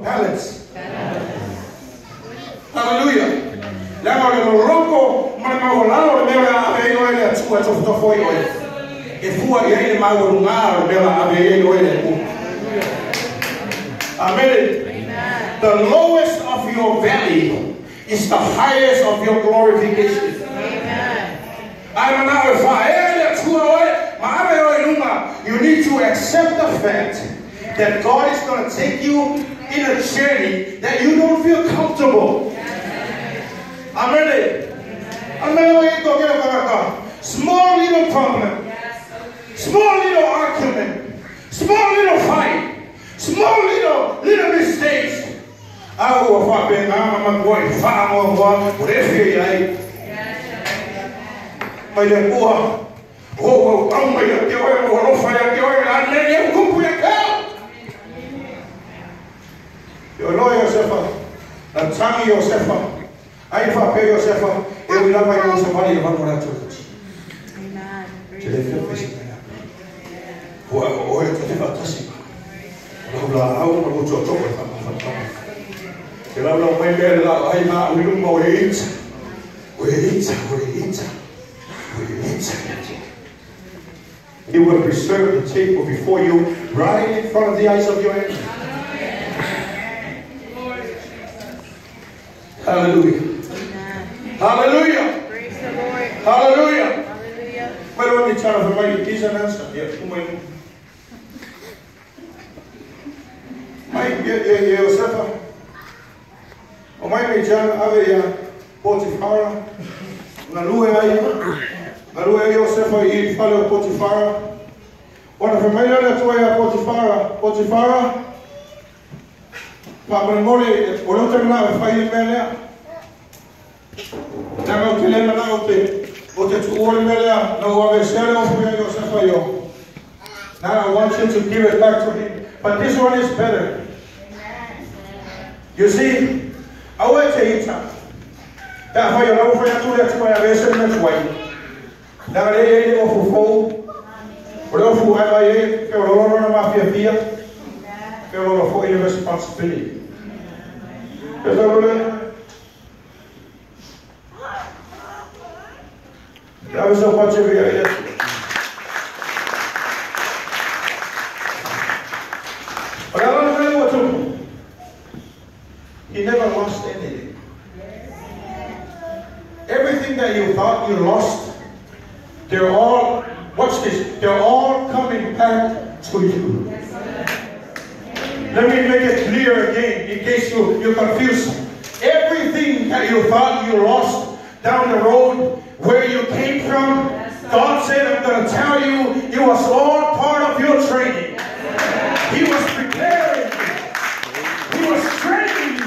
Balance. Hallelujah. Leaga o le loloto ma le maualalo o le mea o le a ave ai oe le Atua e tofotofo ai oe. E fua i ai le maualuga o le mea o le a ave ai oe le Atua. Amen. The lowest of your valley is the highest of your glorification. You need to accept the fact that God is going to take you in a journey that you don't feel comfortable. Amen. Small little problem, small little argument, small little fight, small little mistakes. He will preserve the table before you right in front of the eyes of your enemy. Hallelujah. Amen. Hallelujah. Praise the Lord. Hallelujah. Hallelujah. Potifara, now I want you to give it back to him. But this one is better. You see, I went to eat. Responsibility. He never lost anything. Everything that you thought you lost, they're all, watch this, they're all coming back to you. Let me make it clear again, in case you're confused. Everything that you thought you lost down the road, where you came from, God said, I'm going to tell you, it was all part of your training. He was preparing you. He was training you.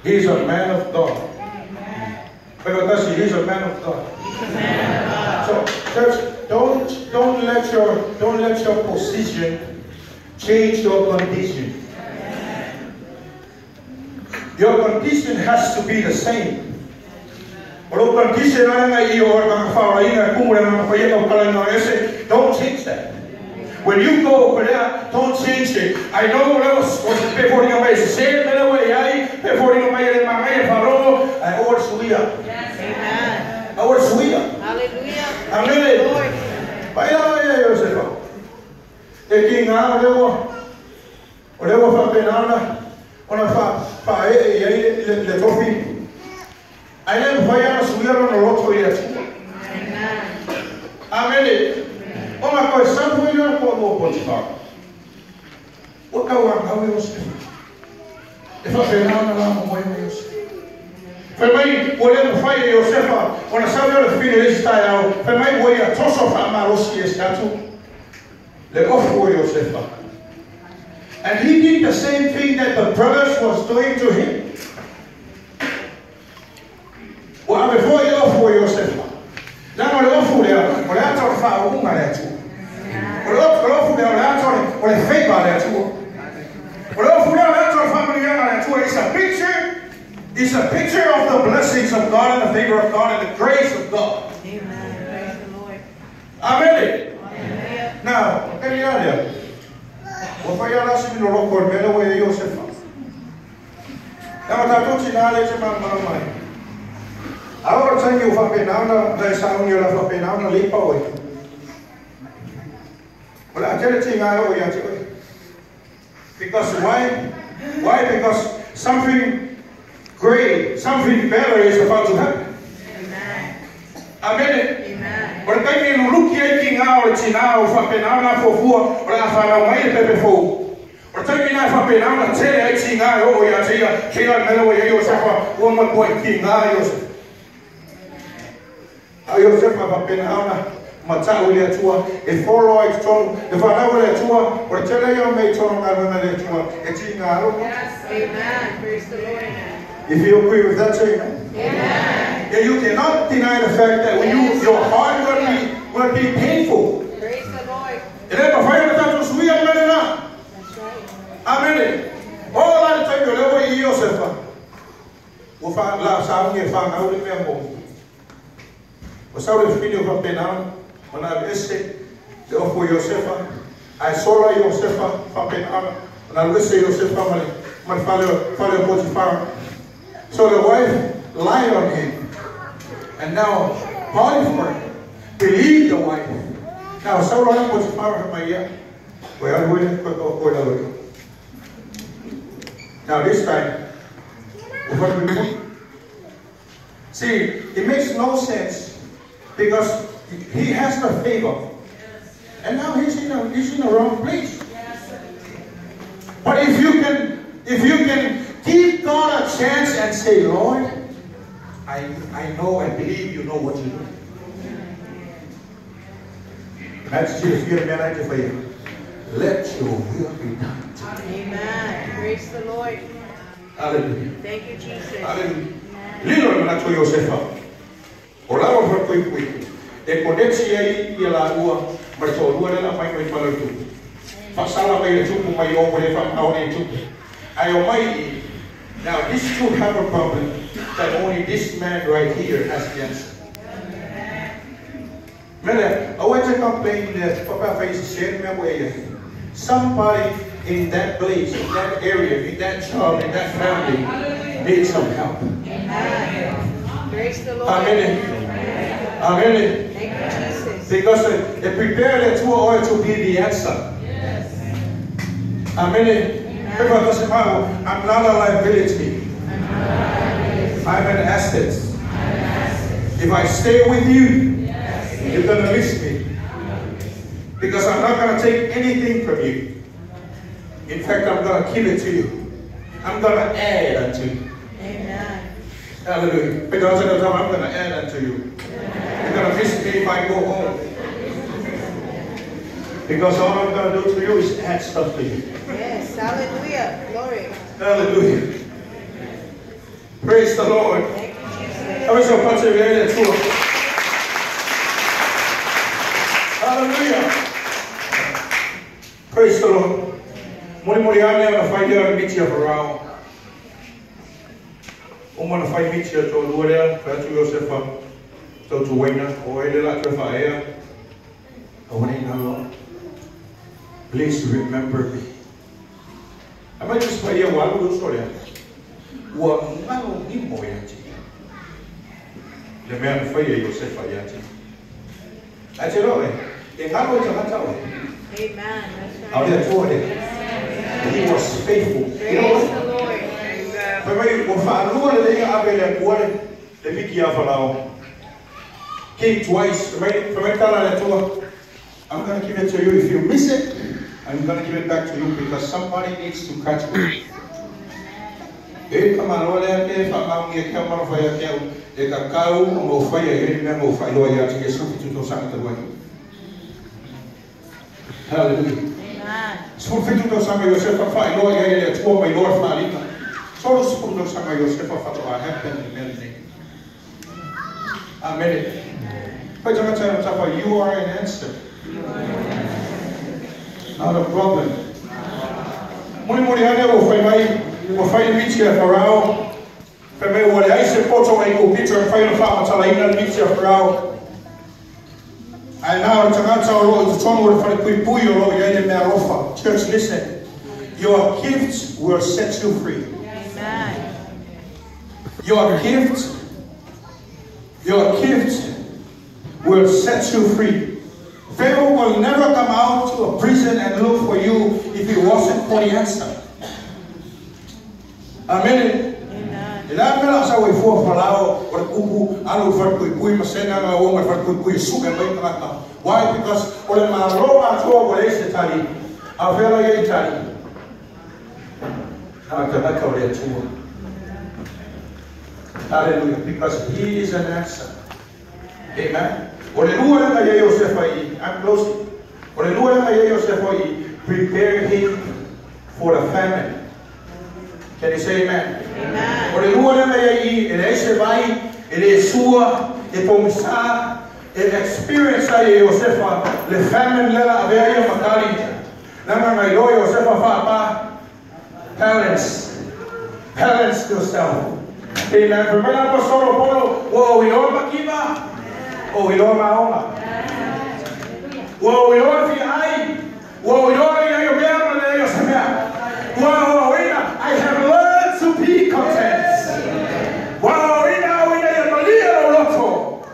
He's a man of God. Because he's a man of God. So, church, don't let your position change your condition. Your condition has to be the same. Don't change that. When you go over there, don't change it. I know what I was before you made I Hallelujah. Amen. Amen. O ma koe sampu i lea koa mō Potifar. O kau a ngau Iosefa. E whawhenana la mo moe o Iosefa. Whai mai, o lea mwhai e Iosefa, o na sawe o le whine le isi tai au, whai mai o ia toso wha amalosi e se atu, le ofu o Iosefa. And he did the same thing that the brothers was doing to him. O ame fo i ofu o Iosefa. Langa o le ofu lea, o le ata o le whaunga le atua. O le ofu lea, o le ata o le wheipa le atua. O le ofu lea, o le ata o le whaamanuiaga Is a picture of the blessings of God and the favor of God and the grace of God. Amen. Praise the Lord. Amen. Hallelujah. Now, kaya ua whai ala si mino loko le mele ua Iosefa. Nama tātou tina le te mana mai. Awa tangi o whapenauna, na e saungi o la whapenauna lipa oe. O la atele te ngā o ia te oe. Because why? Why? Because something great, something better is about to happen. Amen. Amen. Amen. O le taimi luluki ai ki ngā o le tina o whapenauna fofua o le awhanau mai e pepe fou. O le taimi nā whapenauna tele ai ti ngā o ia te ia, te ia mele o ia Iosefa, ua mai poe ki ngā Iosefa. A Iosefa whapenauna matau le atua, e folo ai tonu, e whanau le atua, o le tele ia mei tonu ngā runa le atua, e ti ngā aro. Yes. Amen. Praise the Lord. If you agree with that, say amen. Amen. Yeah, you cannot deny the fact that when you, your heart will be painful. Praise the Lord. E le mawhai o tātou sui a mele nā. That's right. Amen. O la le taimi o leo i Iosefa. Ua wha, la saungi e whangau le mea mō. O sau le whini o whapenauna, o nā ese le ofu Iosefa, ai sola Iosefa whapenauna, o nā ese Iosefa ma le fale o Potifara. So the wife lied on him. And now Potiphar believed the wife. Now sau la Potifara mai ia. Koe alu hoi koe koe la loi. Now this time, see, it makes no sense because he has the favor. And now he's in the wrong place. But if you can give God a chance and say, Lord, I know, I believe you know what you're doing. That's just your man for you. Let your will be done. Amen. Praise the Lord. Hallelujah. Thank you, Jesus. Hallelujah. Lilo le manatu Iosefa. O lawa whakui kui. E koneti ai ia la ua, ma le to'olua le la mai mai fale o tupu. Whasala mai le tupu mai o le whakaone tupu. Ai o mai i. Now these two have a problem that only this man right here has the answer. Mele, aua te complain le papa face sen mea mo e. Somebody in that place, in that area, in that job, in that family needs some help. Amen. Praise the Lord. Amen. Amen. Thank you, Jesus. Because they prepare the two oil to be the answer. Yes. Amen. I'm not a liability. I'm an asset. If I stay with you, you're going to miss me. Because I'm not going to take anything from you. In fact, I'm going to give it to you. I'm going to add unto you. Amen. Hallelujah. Because I'm going to add unto you. You're going to miss me if I go home. Because all I'm going to do to you is add stuff to you. Yes. Hallelujah. Glory. Hallelujah. Praise the Lord. Thank you, Jesus. Hallelujah. Praise the Lord. Mori mori ane ana whai lea miti a Farao. O mana whai miti a tō lua lea, whai atu Iosefa, tau tuwaina, o ele la te whaea. A wane nā. Please remember me. A mai tusi whai ia walu uso lea. Ua ngalo nimo ia te. Le mea na whai e Iosefa ia te. A te roe, e ngalo i tangata oe. Amen. That's right. Au lea tua lea. He was faithful. You know Praise what? the Lord. Fai mai, ua whaalua le lea awe lea kuare, le miki a whanau. Came twice. Fai mai tala lea tua. I'm going to give it to you. If you miss it, I'm going to give it back to you because somebody needs to catch it. E ka maloa lea ke whamaungi e kia maro whai a kia e ka kau o ngō whai e heri mea ngō whai loa ia te sufi tuto sanga te wai. Hallelujah. Amen. Sfuru fitu tau sanga Iosefa whai loa ia ia tua mai loa whaalika. Solo sfuru tau sanga Iosefa whatoa happen i mea nei. Amen. Whai tanga tanga tapa, you are an answer. Not a problem. Mori mori ane o whai mai, o whai miti a Farao, whai faamatalaina le miti a Farao. Ae na o le tagata o loo i totonu o le falepuipui o loo i ai le meaalofa. Church, listen. Your gifts will set you free. Amen. Your gift, your gift will set you free. Pharaoh will never come out to a prison and look for you if it wasn't for the answer. Amen. Amen. E la mea la sa ua i fua Farao o le upu alu i falepuipui ma sena ga uo ma le falepuipui e su'e mai tagata. Why? Because o le Malo atoa ua leai se tali. A o fea la ia i tali? Na o le tagata o le Atua. Hallelujah. Because he is an answer. Amen. O le lua lea na i ai Iosefa i i. I'm closing. O le lua lea na i ai Iosefa i i. Prepare him for the famine. Can you say amen? Amen. O le lua lea na i ai i, e leai se vai, e le sua, e pogisa, e experience ai e Iosefa le famine lea la avea ia ma tali. Leaga na iloa Iosefa faapa. Balance. Balance yourself. Amen. Fai mai le Aposetolo o Paulo, ua ou iloa le mativa, ua ou iloa maoga. Ua ou iloa le fia ai, ua ou iloa le iai o mea ma le leai o se mea. Ua aoaoina, I have learned to be content. Ua aoaoina au ina ia malie lou loto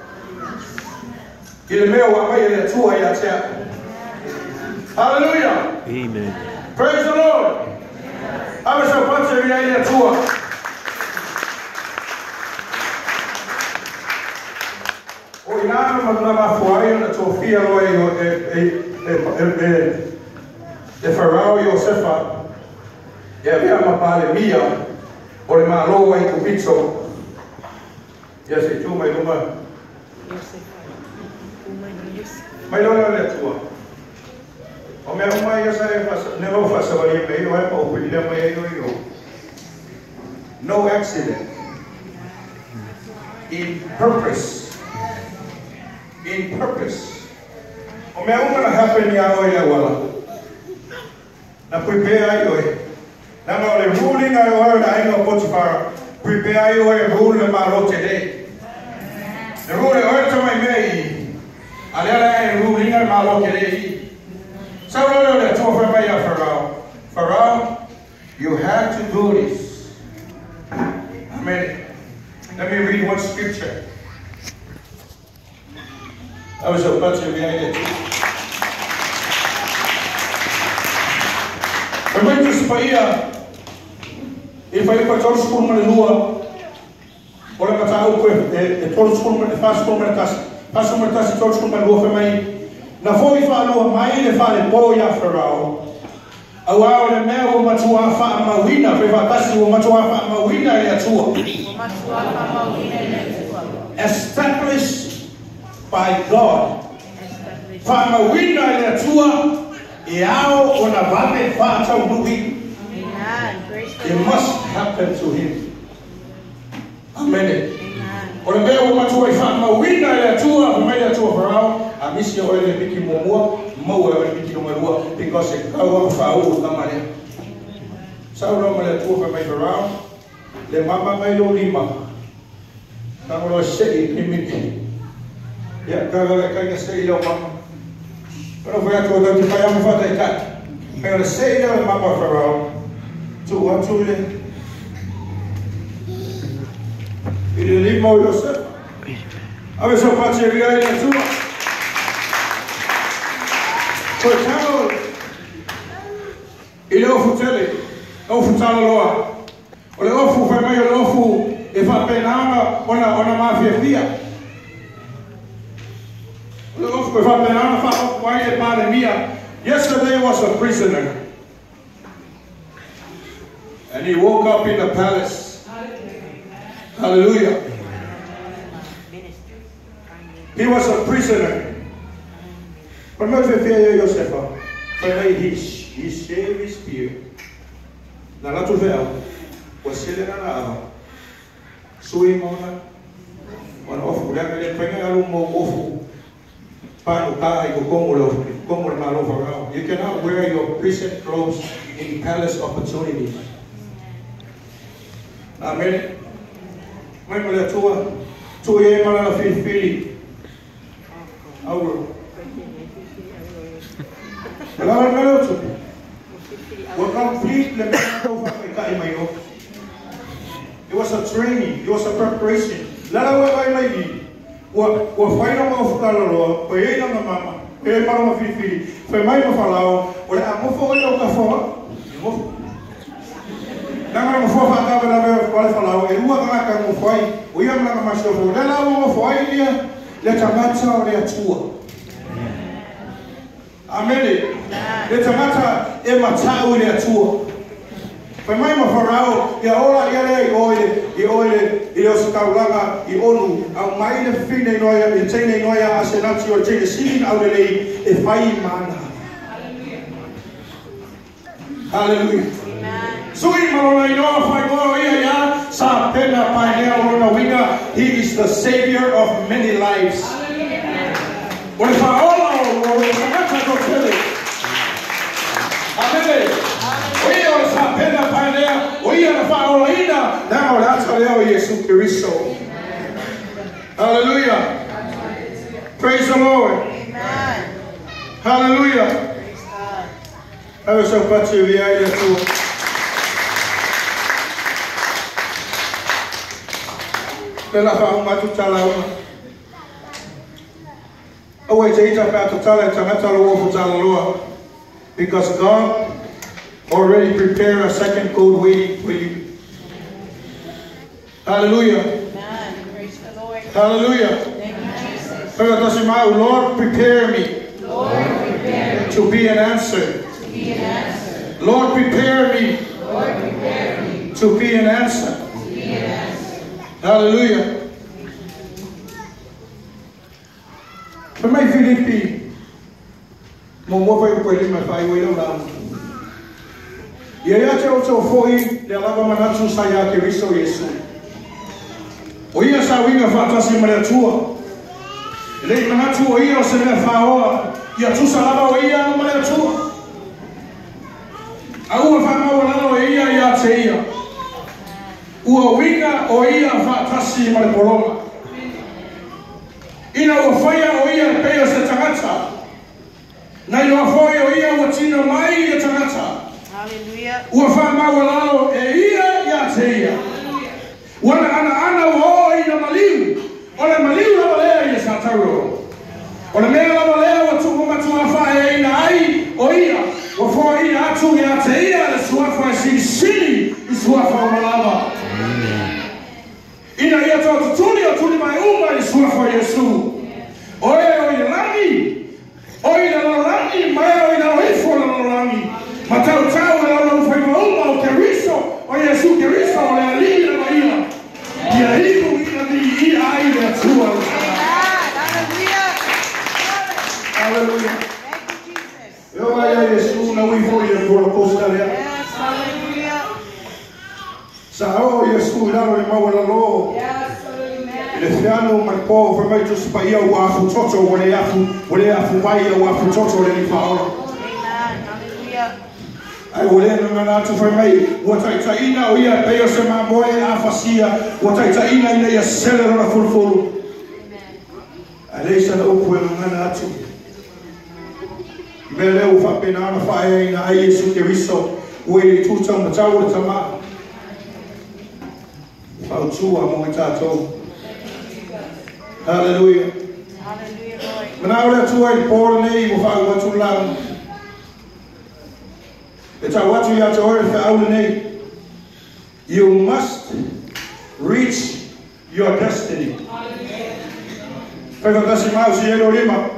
i le mea ua aumai e le Atua ia te au. Hallelujah. Amen. Praise the Lord. Ave sau pati e via i le Atua. O i ina na mafua ai ona tofia loa e, e, e, e, e, e Farao Iosefa e avea ma Palemia o le Malo o Aikupito. Ia se i tu mai luma. Mai loa lea o le Atua. O mea uma ia sa e ne o faasavalia mai ai oe ma ou pililia mai ai oe i ou. No accident. In purpose. In purpose. O mea uma na happen iā oe i le auala. Na prepare ai oe. Leaga o le ruling ai oe o le aiga o Potifara, prepare ai oe e rule le Malo tele. E rule e oe le tamai mea i i, a lea la e rule ina le Malo tele i i. Sau loa lea o le Atua fai mai ia Farao, Farao, you have to do this. Amen. Let me read one scripture. Ave sau pati e mea ai le Atua. Fai mai Tusi Paia i le Fuaiupu 32 o le mataupu e 30 e 41, 41, 32, fai mai, Na fo'i faalua mai le faalepo iā Farao, auā o le mea ua matuā faamauina, fai faatasi, ua matuā faamauina e le Atua. Ua matuā faamauina e le Atua. Established by God. Established. Faamauina e le Atua e ao ona vave faataunuu. Amen. Praise the It Lord. must happen to him. Amene. Amen. O le mea ua matua i faamauina e le Atua, fai mai le Atua Farao, a misi oe le miki muamua, maua e oe le miki lona lua, because e tatau lava faauu le tama lea. Sau loa ma le Atua fai mai Farao, le mama mai lou lima, tago loa sei i le miki. Ia, tago loa kai na sei lau mama. Ona fai atu o tau te fai ama faataitai. Fai o le sei lea o le mama Farao, tuu atu le i le lima o Iosefa. Ave sau pati e via ai le Atua. Toe tago i le ofu tele, ofu talaloa. O le ofu fai mai o le ofu e faapena ona ona mafiafia. O le ofu e faapena ona faaofu ai le Palemia. Yesterday was a prisoner. And he woke up in the palace. Hallelujah. He was a prisoner. O le mea fiafia ia Iosefa, fai mai he shaved his beard. Na alu atu le feau, ua sele lana ava, sui ma ona ona ofu, leaga e le mafai ona alu ma ou ofu panuta i totonu o le ofu, i totonu o le Malo Farao. You cannot wear your prison clothes in palace opportunities. Amene. Mai ma le Atua. Tu e malala filifili. Auro. La mea o tupe. Ua complete le mea tau whakaikai mai o. It was a training, it was a preparation. Lala ua vai mai i. Ua whaina mau whakalaloa, o ei nanga mama, o ei marama filifili, whai mai ma whalao, o le a ngofo oi au ka whawa. Ngofo. Nanga ngofo whakawe la mea wale whalao, e ua kanga ka ngofo ai, o ia mlanga masofo. Lala ua ngofo ai ia, le tagata o le atua. Amene. Le tagata e matau i le atua. Fai mai ma Farao, ia ola ia lea i oe, i oe, i le osakaulaga, i onu, au mai le fine noia, i teine noia a senati o teine sili au le lei, e fai mana. Hallelujah. Sui malona inoa fai goa ia ia, sa pena painea lona winga, he is the savior of many lives. O le whaola o le tagata ko tele. Amene. O ia o le whapena painea, o ia na whaolaina, nanga o le ata leo Yesu Kristo. Hallelujah. Praise the Lord. Amen. Hallelujah. Praise God. Ave sau pati via i le Atua. Le la whaunga atu talauna. Aua i te ita pea tatala i tangata loa futala loa. Because God already prepared a second code waiting for you. Hallelujah. Amen. Praise the Lord. Hallelujah. Thank you, Jesus. Lord, prepare me. Lord, prepare me to be an answer. To be an answer. Lord, prepare me. Lord, prepare me to be an answer. To be an answer. Hallelujah. For mai Filipi, mo mo fai o pele mai fai o ila lau. Ia ia te o tau foi le alava manatu sa ia ke riso Yesu. O ia sa winga whaatasi ma le atua. Le manatu o ia o se mea whaoa, ia tusa lava o ia ma le atua. A ua whamau lalo e ia ia te ia. Ua winga o ia whaatasi ma le polonga. Ina ua whaia o ia peo se tangata. Na ina whaia o ia ua tino mai le tangata. Hallelujah. Ua whamau lalo e ia ia te ia. Ua na ana ana ua o ina maliu. O le maliu lava lea ia sa tauro. O le mea lava lea ua tuku matua whae ina ai o ia. Ua whaia ina atu ia te ia le suafa e silisili i suafa o malava. Ina ia tau tutuli o tuli mai uma i suafa Yesu. O e o i langi, o i la langi, mai o i la ifo la langi. Matau tau e lau lau whaima uma o Keriso, o Yesu Keriso o le ali la maia. Ia iku ina di i ai le atua. Hallelujah. Hallelujah. Thank you, Jesus. Eo mai a Yesu na uifo i le Holocaust lea. Yes, hallelujah. Sa o Yesu i lalo le maua lalo. Yes, amen. Le fiano mai po fa mai tu spaia o afu toto o le afu vai o afu toto le ni faola. Amen. Hallelujah. Ai o le ngana atu fa mai o taitaina o ia peio se mamoe afasia o taitaina ina ia sele rona fulufulu. Amen. Ai le sa o ku ngana atu. Mele o fa pena na fa ina ai Yesu Kristo o ile tuta matau le tama. Fautua mo i tātou. Hallelujah. Hallelujah, Lord. Mana o le atua i pōra nei mo whau atu lau. E tau atu ia te oe le whaau nei. You must reach your destiny. Whai mau si elo lima.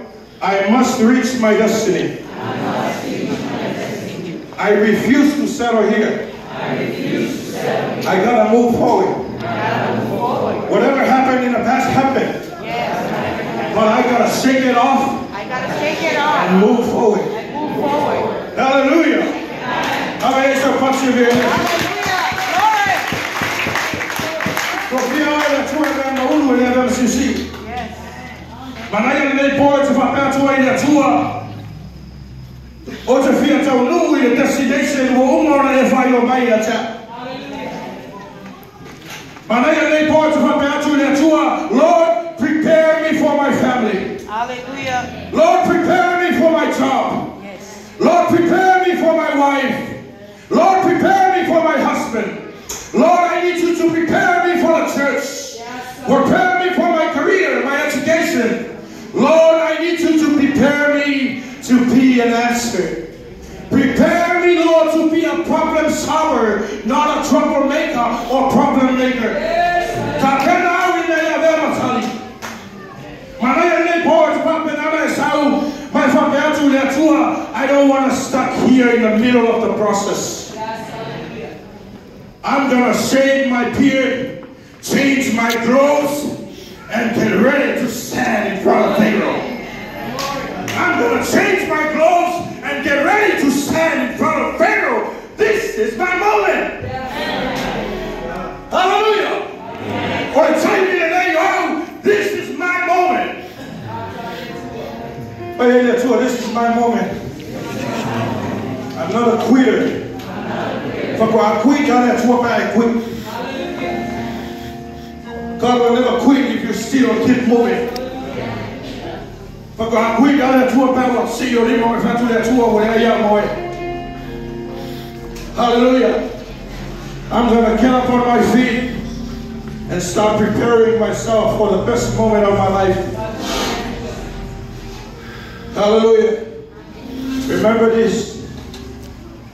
I must reach my destiny. I refuse to settle here. I gotta move forward. Whatever happened in the past happened. Yes. But I gotta shake it off. I gotta shake it off. And move forward. And move forward. Hallelujah. Hallelujah. Glory. Yes. Manaia nei poe te whapea i le atua. O te whia tau nuu i le destination o uma ona e whai o mai a tea. Manaia nei poe te whapea atu i le atua. Lord, Hallelujah. Lord, prepare me for my job. Yes. Lord, prepare me for my wife. Lord, prepare me for my husband. Lord, I need you to prepare me for the church. Prepare me for my career, my education. Lord, I need you to prepare me to be an answer. Prepare me, Lord, to be a problem solver, not a troublemaker or problem maker. I don't want to stuck here in the middle of the process. I'm going to shave my beard, change my clothes, and get ready to stand in front of Pharaoh. I'm going to change my clothes and get ready to stand in front of Pharaoh. This is my moment. Hallelujah. Or tell me today, oh, this is my moment. This is my moment. I'm not a quitter. I quit, I quit. God will never quit if you still keep moving. Hallelujah. I'm going to get up on my feet and start preparing myself for the best moment of my life. Hallelujah. Remember this.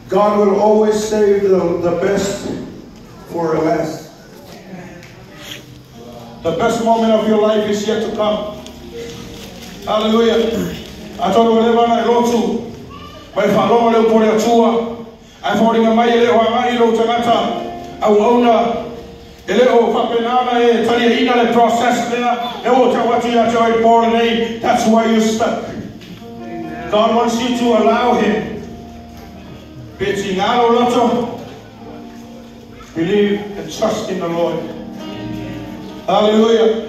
God will always save the best for last. The best moment of your life is yet to come. Hallelujah. I told you whatever I go to. My father le pole atua. I falling mai le o ngai lo tangata. Au ona ele o fapenana e tali ina le process lea. E o te watu ia te oi pole nei. That's why you're stuck. God wants you to allow him. Believe and trust in the Lord. Hallelujah.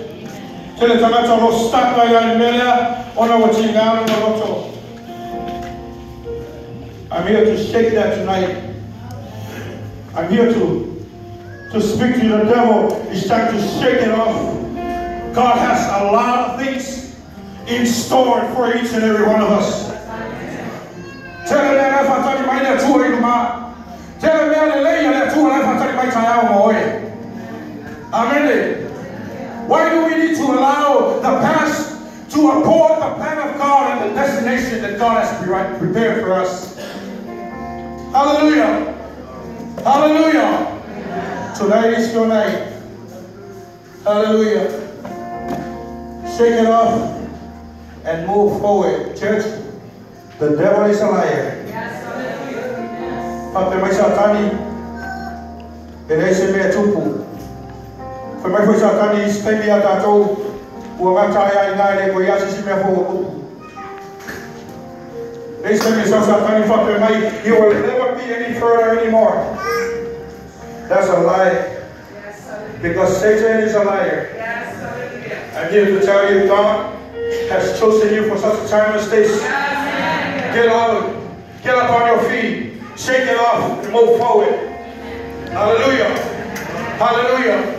I'm here to shake that tonight. I'm here to speak to the devil. It's time to shake it off. God has a lot of things in store for each and every one of us. Amen. Why do we need to allow the past to abort the plan of God and the destination that God has prepared for us? Hallelujah. Hallelujah. Tonight is your night. Hallelujah. Shake it off and move forward. Church, the devil is a liar. You will never be any further anymore. That's a lie. Because Satan is a liar. I'm here to tell you, God has chosen you for such a time as this. Get out. Get up on your feet. Shake it off and move forward. Hallelujah. Hallelujah.